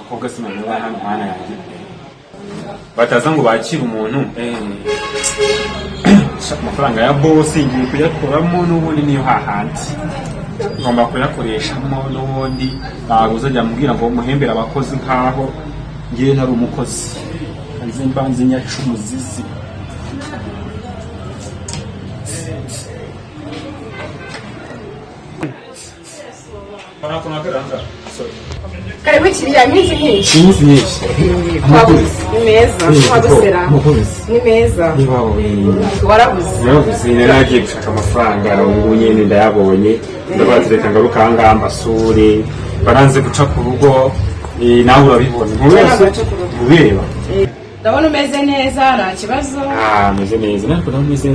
Abakobwa se noneho bari hano, Mana yanjye, bataza ngo bakire umuntu. Sha, amafaranga ya boss ngiye kuyakuramo n'ubundi, niyo hahandi ngomba kuyakoreshamo n'ubundi. Ntabwo uzajya mubwira ngo muhembere abakozi nkaho ngewe ntari umukozi. Nzi mbanze nyaca umuzizi. Karibu kiriya, iminsi myinshi. Iminsi myinshi. Twabuze, ni meza twagusera. Ni meza. Warabuze. Yarabuze, nari nagiye gushaka amafaranga, ubu nyine ndayabonye. Ndabaza, reka ngaruka aha ngaha mbasure, baranze guca ku rugo. Nawe urabibona wese ubireba. Ndabona umeze neza, nta kibazo. Ah, meze neza, ntabwo nawe umeze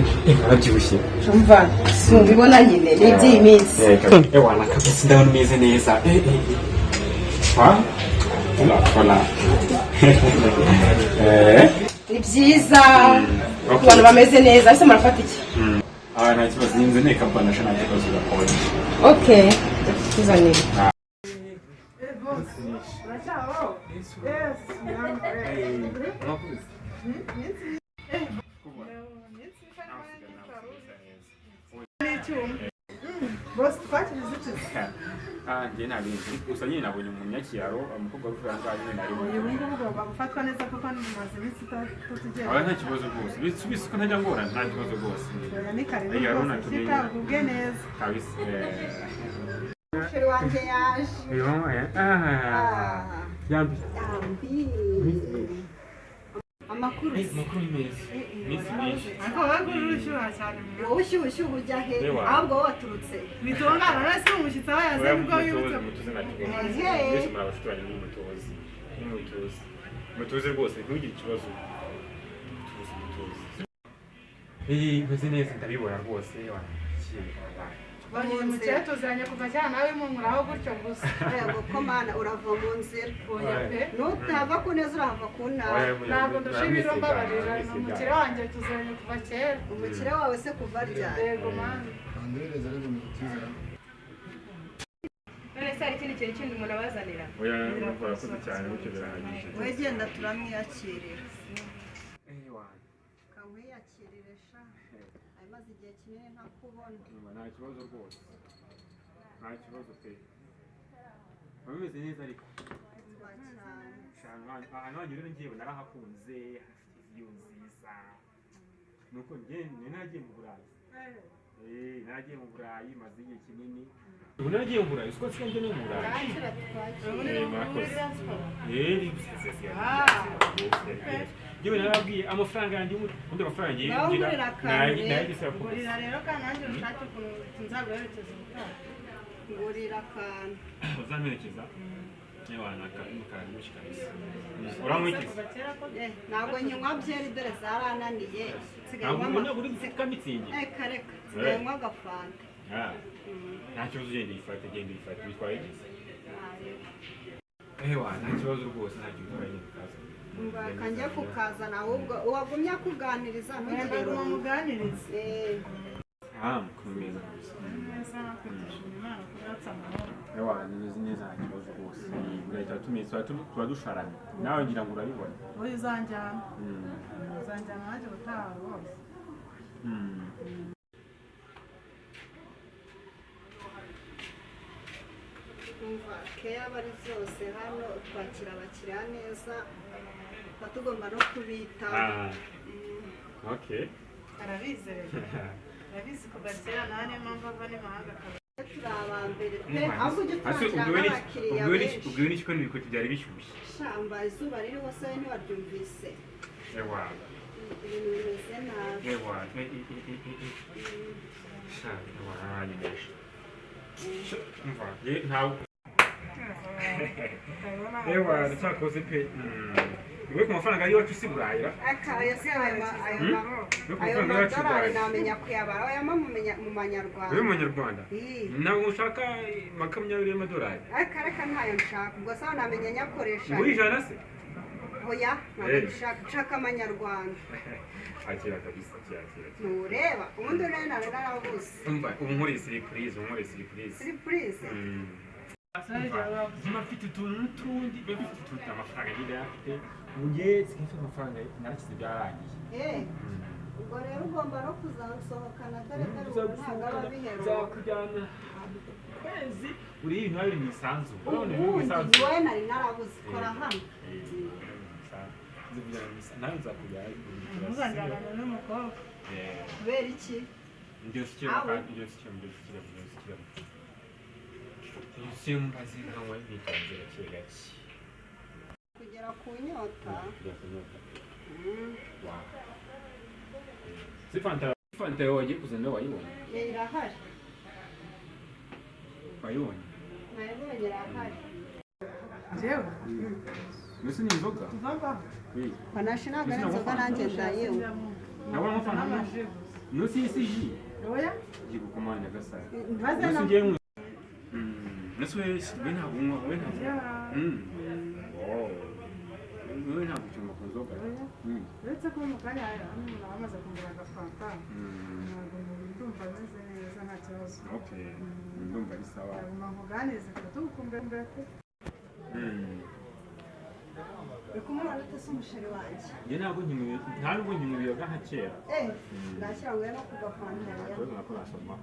warabyibushye. Umva, simbibona nyine, ni iby'iyi minsi. Ewana kabisa, ndabona umeze neza. Wa voilà. Ni byiza ku bantu bameze neza. Ese murafata iki? Ah, nta kibazo, ninze nteka mbanasha, nta kibazo, urakonje. Okay, tuzanire. Bose twakirize ukize. Ah, njye nta bintu, gusa nyine nabonye umunyakiraro, umukobwa w'uvuga ngaho nyine nari. Uyu ngubu ugomba gufatwa neza kuko mumaze iminsi tutugera. Aba nta kibazo rwose, bisubise ko ntajya ngorana, nta kibazo rwose. Oya, ni karibu. Iya, Rwose urabona tumenye. cyitabwe neza. Kabisa. Umusheri wanjye yaje. Yo, ah, yambi. Yambi. Amakuru? Amakuru ni meza, iminsi myinshi. Ariko wowe kuri urushyuha cyane. Wowe ushyushye uba ujya he? Ewa. Ahubwo wowe waturutse. Bitungana rero, si umushyitsi aho yaze Oya, nibwo mutuze, wibutse. mutuze, nta kibazo. Ehe. Mwese muri abashuti banjye, ni mutuze, mutuze rwose, ntugire ikibazo, mutuze, mutuze. Meze neza, ndabibona rwose wanakira. Bagiye umukire tuziranye kuva kera, nawe munkuraho gutyo gusa. Yego ko Mana, urava mu nzira. Oya pe. Nutava ku neza urahava ku nabi. Ntabwo ndusha ibiro, mbabarira, ni umukire wanjye, tuziranye kuva kera. Umukire wawe se kuva ryari? Yego mani. None se hari ikindi kintu kindi umuntu abazanira? Oya, urakoze cyane, gutyo birahagije. Wowe genda, turamwiyakirira. Kamwiyakirire sha, amaze igihe kinini ntakubona. Nta kibazo rwose, nta kibazo pe, biba bimeze neza ariko. Vuba cyane. Ahantu hanyu rero ngewe narahakunze, hafite view nziza. Nuko njye nari nagiye mu Burayi. Naragiye mu Burayi, maze igihe kinini. Ubu naragiye mu Burayi, siko nsigaye njya no mu Burayi. Twakira, twakira. Murakoze. Yewe, narabwiye amafaranga yanjye, ubundi amafaranga ngiye Nawe ngira ngurira akantu rero. nayagisaba ko Ngurira rero kandi nanjye ushake ukuntu nzaguherekeza ubutaha. Ngurira akantu. Uzamperekeza? Yewe, akantu kararyoshye kabisa. Uramwikiza? Kuva kera ko Ntabwo nyinywa byeri, dore zarananiye. Nsigaye Ntabwo nywa ubona uri gufite mitsingi. Reka reka, nsigaye nywa agafanta. Ah, nta kibazo, ugenda uyifate, genda uyifate, bitwaye iki? Ewa, nta kibazo rwose, nta kintu utwaye, genda ukaza. Kanjye kukazana, ahubwo uwagumye akuganiriza, ntugire Wenda irungu. muganirize. Ah, kumeza kabisa. Neza, kwitishima Imana kubatsa amahoro. Ewa, nimeze neza, nta kibazo rwose. Urahita tumeze, tuba dusharanye nawe, ngira ngo urabibona. Wowe uzanjyana, uzanjyana nanjye ubutaha rwose. Umva, keya aba ari zose hano, twakira abakiriya neza, tuba tugomba no kubitaho. Ah, okay. Arabizi rero, arabizi kuva kera, nta niyo mpamvu ava n'imahanga akaba. Turi aba mbere pe, ahubwo ujye Ase utwakira ubwiwe n'iki n'abakiriya ubwiwe n'iki benshi. Ubwiwe n'iki ko n'ibikoti byari bishyushye? Shamba, izuba ririho se ntiwaryumvise? Ewa. Ibintu bimeze nabi. Ewa, sha, ewa, aranyemeje. Sha, umva ye ntawe. Ewa, ndacyakoze pe. Iwe ku mafaranga y'iwacu si Burayira. Akayo se ayo Yo ku ayo mafaranga y'iwacu i madorari Burayi. namenya kuyabara, oyama mu manyarwanda. Uri umunyarwanda? Ii. Ntabwo ushaka 20 y'amadolari? Reka reka, ntayo nshaka, ubwo sawa namenya nyakoresha. Ngo 100 se? Oya, ntabwo nshaka, nshaka amanyarwanda. Akira kabisa, akira, akira, akira. Ntureba ubundi rero nari narabuze. Umva, ubu nkoreye surprise, ubu nkoreye surprise. Surprise? Mba mfite utuntu n'utundi, mba mfite utuntu, amafaranga nyine afite. Ubu njye nsigaye mfite amafaranga, narakize, byararangiye. Ubwo rero ugomba no kuzasohokana, dore ubu ntabwo aba abiheruka. Nzakujyana ahantu ku kwezi, uriya ibintu biba biri mu isanzure, urabona ibintu biri mu Ubundi isanzure. wowe nari narabuze, kora hano. Nzakujyana mu isanzure, nawe nzakujyana. Ntuzanjyane n'umukobwa. Kubera iki? Ndyoshye Aho. kandi ndyoshye, ndyoshye, ndyoshye, ndyoshye, mbaze nkawe nitonze gake gake. Kugera ku nyota. Kugera ku nyota. Wow. Si Fanta, Fanta wagiye kuzana wayibonye? Irahari. Wayibonye? Nayibonye, irahari. Njyewe. Mbese ni inzoga? Tuva ngaho. Oui. Panache ntabwo ari inzoga, nanjye ndayinywa. Nabona Fanta. N'amaji gusa. Nusi isi ji. Oya. Ngiye gukomanya gasara. Maze Nusi na ngiye nkwe. Nusi we we ntabwo unywa, we ntabwo. Wow. Wewe ntabwo ucyumva ku nzoga. Oya. Uretse ko mu kanya hari umuntu bamaze kungura agafanta, ntabwo umubiri ndumva ameze neza, nta kibazo. Okay. Ndumva ari sawa. Naguma nkuganize tugukumbe mbere. Uri kumubona ute se umusheri wanjye? Njye ntabwo nkinywa, nta nubwo nkinywa ibiyoga nka kera. Ndashyira ngo no ku gafanta. Nta kibazo, nako nasoma.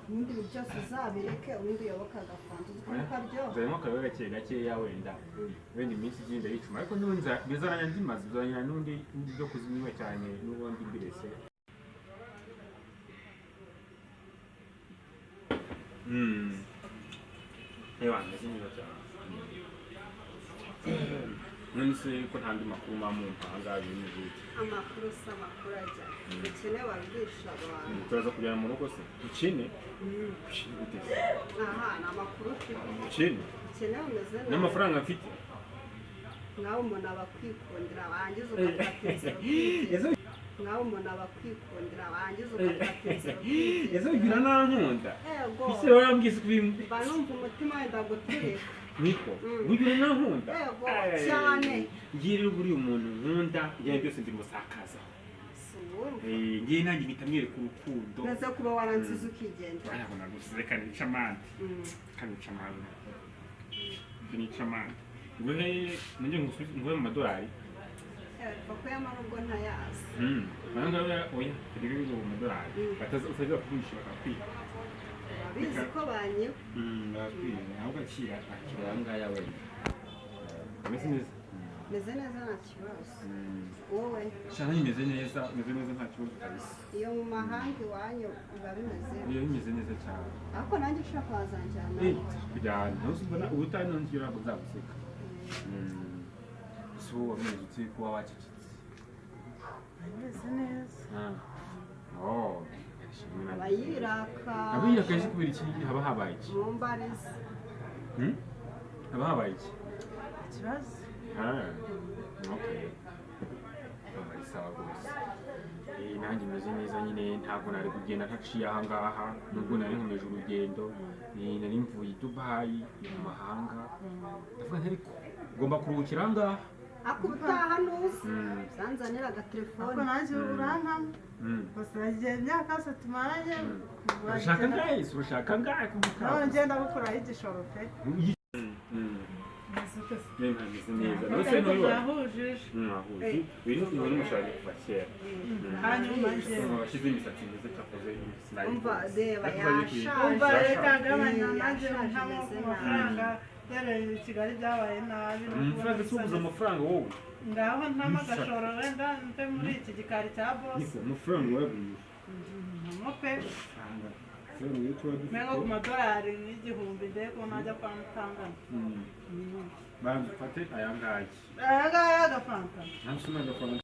Ibindi bintu byose uzabireke, ubundi uyoboke agafanta, uzi ukuntu karyoha. Nzarimo akayoga gake gakeya, wenda wenda iminsi igenda yicuma, ariko n'ubundi bizaranya nzimaze, bizaranya n'undi byo kuzinywa cyane n'ubundi mbirese. Ewa, meze neza cyane. None se ko nta andi makuru mpa ahangaha, ibintu bite? Amakuru si amakuru, ajya ubukene wabwisha abantu. Turaza kujyana mu rugo se? Ukene? Ukene gute se? Aha ni amakuru ufite. Ukene? Ubukene bumeze nabi. N'amafaranga mfite. Nawe umuntu aba akwikundira, warangiza ugafata inzira ukigendera. Nawe umuntu aba akwikundira, warangiza ugafata inzira ukigendera. Ese ugira nankunda? Yego. Ese warambwiye ko Mba numva umutima wenda guturika. Niko ugira nankunda? Yego, cyane. Ngiye rero, buriya umuntu nkunda ngiye byose ndimusakazaho. Si uwumva. Ngiye nanjye mpita mwereka urukundo. Neze kuba waransize ukigendera. Ntabwo nagusize, reka nica amande. Reka nica amande, reka nica amande, nguhe nongere nguhe mu madolari. Pfa kuyamara ubwo ntayazi. Nayo ngayo, oya, tugira ibigo mu madolari, bataza utaza kugurisha bakakwiba. Urabizi ko banyiba. Barakwiba. Ahubwo akira, akira aya ngaya wenda. Ameze neza. Meze neza, nta kibazo. Wowe? Shana imeze neza, imeze neza, nta kibazo kabisa. Iyo mu mahanga iwanyu biba bimeze? Iyo bimeze neza cyane. Ariko nanjye ushaka wazanjyana. Kujyana ntuzubona ubutaha nongera ntabwo nzaguseka. Ese wowe wameze ute kuba wacecetse? Ameze neza. Oh. Aba yiraka. Aba yirakaye se kubera iki? Haba habaye iki? Mu mbarizi. Haba habaye iki? Ikibazo. Ah, okay. Ndumva ari sawa rwose. Nanjye meze neza nyine, ntabwo nari kugenda ntaciye aha ngaha, nubwo nari nkomeje urugendo. Nari mvuye i Dubai mu mahanga. Ndavuga nti ariko ngomba kuruhukira aha ngaha. Ariko ubutaha nuza uzanzanira agatelefone. Ariko nanjye urankama gusa igihe imyaka yose tumaranye. Urashaka ngahe? Se urashaka ngahe kuvuga? Nawe ngenda gukuraho igishoro pe. Meze ute se? Meze neza. None se Ariko ntubibona? byahujije. Mwahuje. Uyu ni n'umushahara kuva kera. Hanyuma njye Washyize imisatsi myiza, cyakoze. Umva, reba, yashaje. Umva, reka gabanya nanjye Yashaje, ntamo imeze ku nabi. mafaranga dore i Kigali byabaye nabi no kubona Amafaranga si ubuze bisa neza. amafaranga wowe. Ngaho ntamo agashoro, wenda mve muri iki gikari cya bosi. Niko amafaranga wabwiye. Ntamo pe. Amafaranga. Amafaranga yo tuba dufite. Mengo ku madolari nk'igihumbi ndebe ko najya kwa Mutangana. Banza ufate aya ngaya. Aya ngaya agafanta. Ntabwo usoma agafaranga.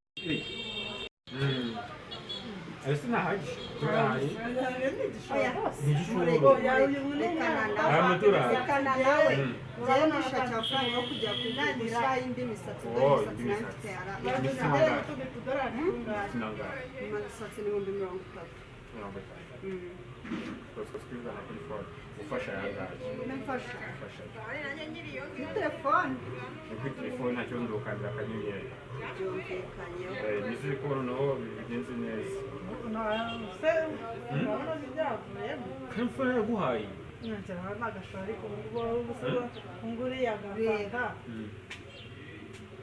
Ayo sinahagije. Turahaye. Aya ni igishoro Oya. rwose. Ni igishoro. Oya, uyu munini. Rekana nawe. Aya madolari. Rekana nawe. Njyewe Urabona ndishakira amafaranga yo kujya kugura indi misatsi, dore Oh, imisatsi indi nayo misatsi. mfite yara. Sinangaye. Utudolari tungahe? Sinangaye. Imisatsi ni 30,000. 30. Twese twivana kuri phone. Ufasha aya ngaya. Mfasha. Ufasha. Kuri telefone. Ni kuri telefone, nta kibazo, ndagukandira akanyenyeri. Byumvikanyeho. Ni Nizere ko noneho bigenze neza. Se urabona byavuyemo. Kandi amafaranga yaguhaye. Ngira ngo ni agashoro, ariko ubu ngubu nguriye agafanta.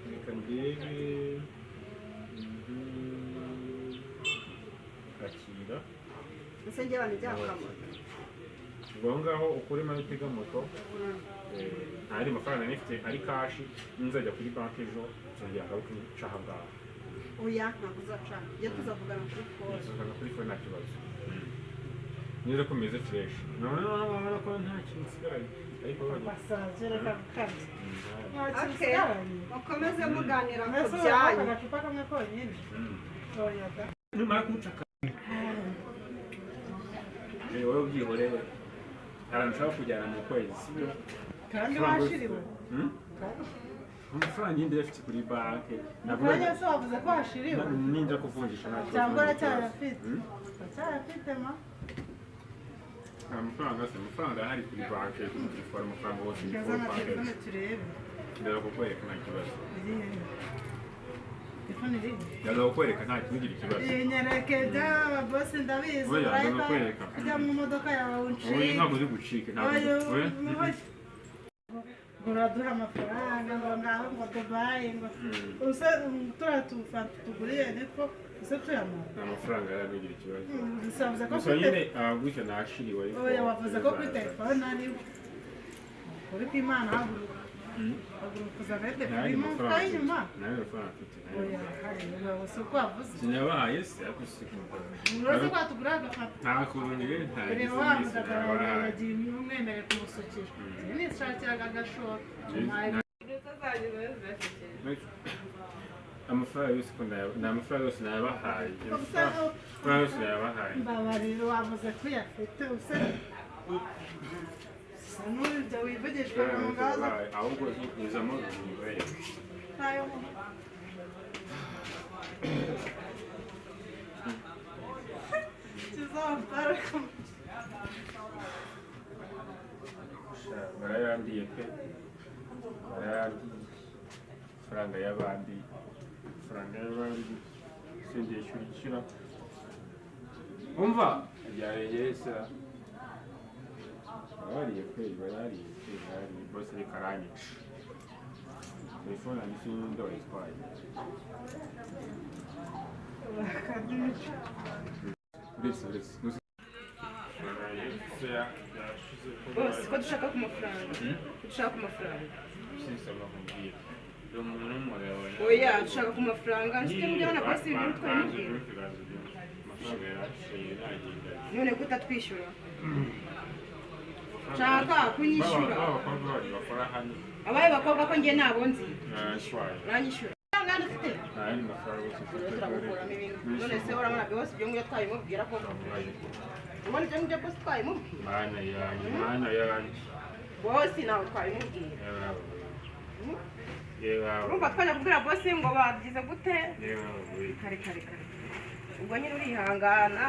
Reka ndebe. Akira. Ese njye abantu byakamoto? Ubwo aho ngaho ukuremo ayo utega moto. Nta yandi mafaranga nari mfite ari cash. Nzajya kuri banki ejo, nzongera ngaruke nca aha ngaha. Oya, ntabwo uzacana, njye tuzavugana kuri phone. Nzongera kuri phone, nta kibazo. Neza ko meze fresh none, urabona ko nta kintu nsigaranye, ariko Masaje, reka gukabya. Nta kintu Okay. usigaranye. Mukomeze muganira ku Mbese byanyu. urabona agacupa kamwe konyine? Oya da. Numara kumucaka, wowe ubyihorere. Hari ahantu ushobora kujyana mu kwezi, sibyo? Kandi washiriwe. Amafaranga yindi afite kuri banki. Mukanya se wavuze ko washiriwe? Ninjya kuvunjisha, nta kibazo. Cyangwa uracyayafite? Uracyayafite ma? Amafaranga se, amafaranga ahari kuri banki, kuri telefone, amafaranga yose ni Keza kuri na banki. telefone turebe. Ndaza kukwereka, nta kibazo. Iri hehe? Telefone iri he? Ndaza kukwereka, nta ntugire ikibazo. Nyereke byaba bosi, ndabizi. Oya, Urahita ndakwereka. ujya mu modoka yawe Oya, uncike. ntabwo uri gucike, ntabwo. Oya, Oya. oya. Ngo uraduha amafaranga, ngo ngaho, ngo Dubayi, ngo use turiya tufanta tuguriye niko use tuyamara. Nta mafaranga yari, ntugire ikibazo. Gusa wavuze ko Gusa kuri nyine gutya nashiriwe, ariko Oya, wavuze ko kuri telefone ariwe uri kwimana. Haguruka, haguruka uzane Nta telefone yandi mu mufuka mafaranga y'inyuma. mfite. Nta yandi mafaranga mfite, nta yandi Oya, mafaranga. hari si uko wavuze. Sinabahaye se, ariko si kumukora. Urazi ko watugurira agafanta. Nta kuntu njye nta Reba wa mugabo yagiye umwemerera kumusukira. Nishakiraga agashoro. Amafaranga yose ko ni amafaranga yose nayabahaye, amafaranga yose nayabahaye. Mbabarira, wavuze ko uyafite, usa usa n'ibyo wivugishwa mu ngaza. Ahubwo nizamo ntibereke. Ntayo. Kizampara. Barayandiye pe, barayandiye amafaranga y'abandi, amafaranga y'abandi sindishyura ikira umva ryarengeye se. Barariye pe, barariye pe, barariye bose. Reka aranyica telefone yanjye, sinzi wayitwaye. Bakanica. Uretse, uretse. Bose ko dushaka ku mafaranga, ko dushaka ku mafaranga. Oya, dushaka ku mafaranga. Nshuti, mujya na bosi ibintu twabimubwira. None ko utatwishyura, nshaka kunyishyura. Abaye bakobwa ko njye nabo nzi, uranyishyura mwana ufite. Rero turagukuramo ibintu. None se urabona bose ibyo ngibyo twabimubwira koko? Ubona ibyo ngibyo bose twabimubwira? Mana yanjye, mana yanjye! Bosi ntabwo twabimubwira. Urumva twajya kubwira bosi ngo babyize gute? Kare kare kare, ubwo nyine urihangana.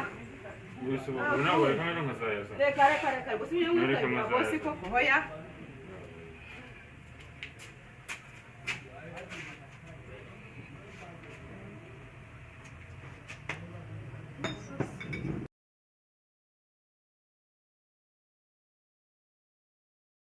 Reka reka reka, gusa ibyo ngibyo twabibwira bosi koko? Hoya.